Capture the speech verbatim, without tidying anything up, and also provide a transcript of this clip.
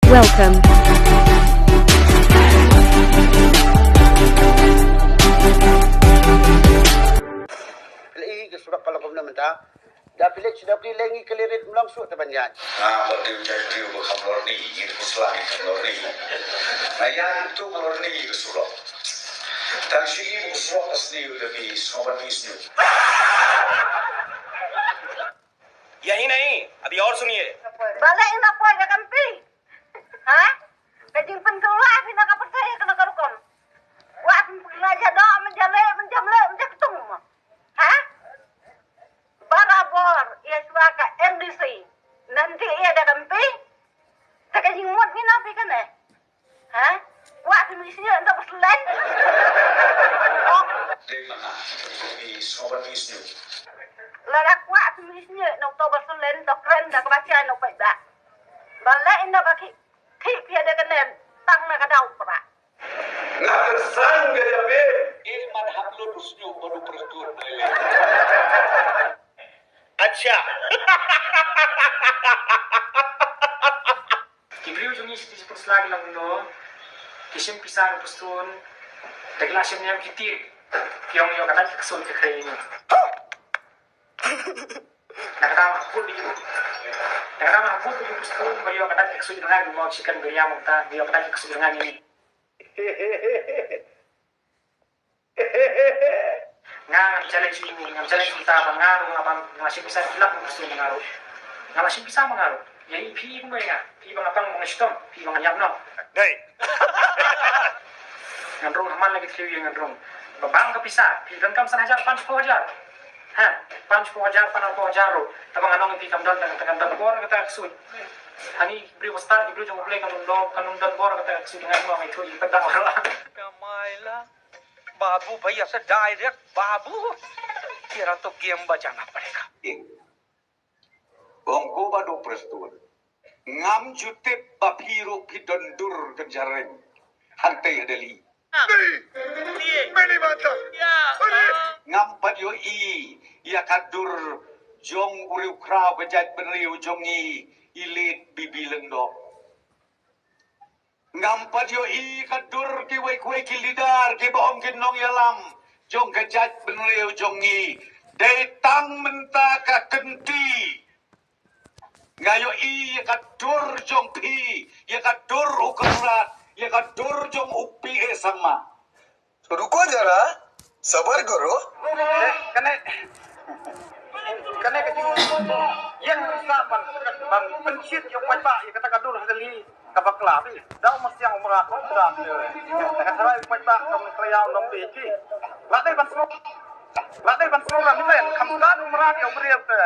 Welcome. Phi la i ka surok ka la kumne mynta. Da phi leit sha da phi leng i ka lirit mlong suk te ban ïaid. Nga ba dei u jait dei ba kham lorni, ngi da pyrshah ngi kham lorni. Nga ïaid tu ka lorni ka surok. Tang shi i ka surok ka sniew da phi sngewbha phi sniew. यही नहीं, अभी और सुनिए। Balei ïa phi da ka kmie? Ha? Ka jingpynkylla phi na ka pyrthei kano ka rukom? Wat pynkylla ja doh, mynta ja leh, mynta ja mleh, mynta ja ktung mo. Ha? Barabor ïa shuwa ka M D C. Nanti ïa da ka M P. Te ka jingmut ngi na phi kane. Ha? Kwah phi mih sniew ynda ba slen. Dei ma nga, phi sngewbha phi sniew. Lada kwah phi mih sniew ynda ba slen, to kren da kaba shai na u paidbah. Balei ynda ba khih, khih phi ïa da ka nen tang na ka daw pra. Nga kyrsan ka jabim. Im man hap lut u sniew bad u prestone. Acha. Ki briew jong ngi shi pyrshah ki long no. Ki shim pisa na prestone. Da ki la shim niam ki tir. Ki ong ïoh ka dait ka ksuid ka khrei ni. Na ka daw ha kut di. Na ka daw ha kut di prestone ba ïoh ka dait ka ksuid rnga ni mo chicken biryani mo ta ïoh ka dait ka ksuid rnga ni. Nga ngam challenge ïa ngi, ngam challenge ïa ta ba nga ruh nga ban nga shim pisa ki lak prestone nga ruh. Nga la shim pisa ma nga ruh. Ïa i phi kumba ïa nga, phi ba nga pang ba nga shitom, phi ba nga ñiam noh. Dei. Ngan rung ha man la ki three year ngan rung. Ba bang ka pisa, phi donkam san hajar, pan shiphew hajar. Ha, pan shiphew hajar, pan arphew hajar ruh. Tangba ngan ong ïa phi kam don, tang kam don bor kata ka ksuid. Hangne briew ba stad, ki briew jong U Blei kam don, kam don bor kata ka ksuid ngan ong ïa phi, phi ba dang ruh. Kamai la. बाबू भैया से डायरेक्ट बाबू, तेरा तो गेम बजाना पड़ेगा। Ong ko ba do prestone. Ngam ju tip ba phi ruh phi don dur ka jareng. Hangtei ha Delhi. Ngam pat ïohi ïa ka dur jong u riewkhraw ka jaitbynriew jong ngi, i late B B Lyngdoh. Ngam pat ïohi ka dur kiwei kiwei ki leader kiba ong ki nongïalam jong ka jaitbynriew jong ngi. Dei tang mynta ka kynti nga ïohi ïa ka dur jong phi, ïa ka dur u Conrad, ïa ka dur jong u P A Sangma. Ruko jara, sabar karo. Kane, kane ka jingïeng sa ban, ban pynshit ïa u paidbah ïa kata ka dur ha Delhi ka bakla phi. Da u masiang u mrad ruh da. Ka tharai u paidbah kam khlaiñ ïa u nongbi ki. La dei ban sngewthuh. La dei ban sngewthuh ram ïa kham sngewthuh u mrad ïa u briew te.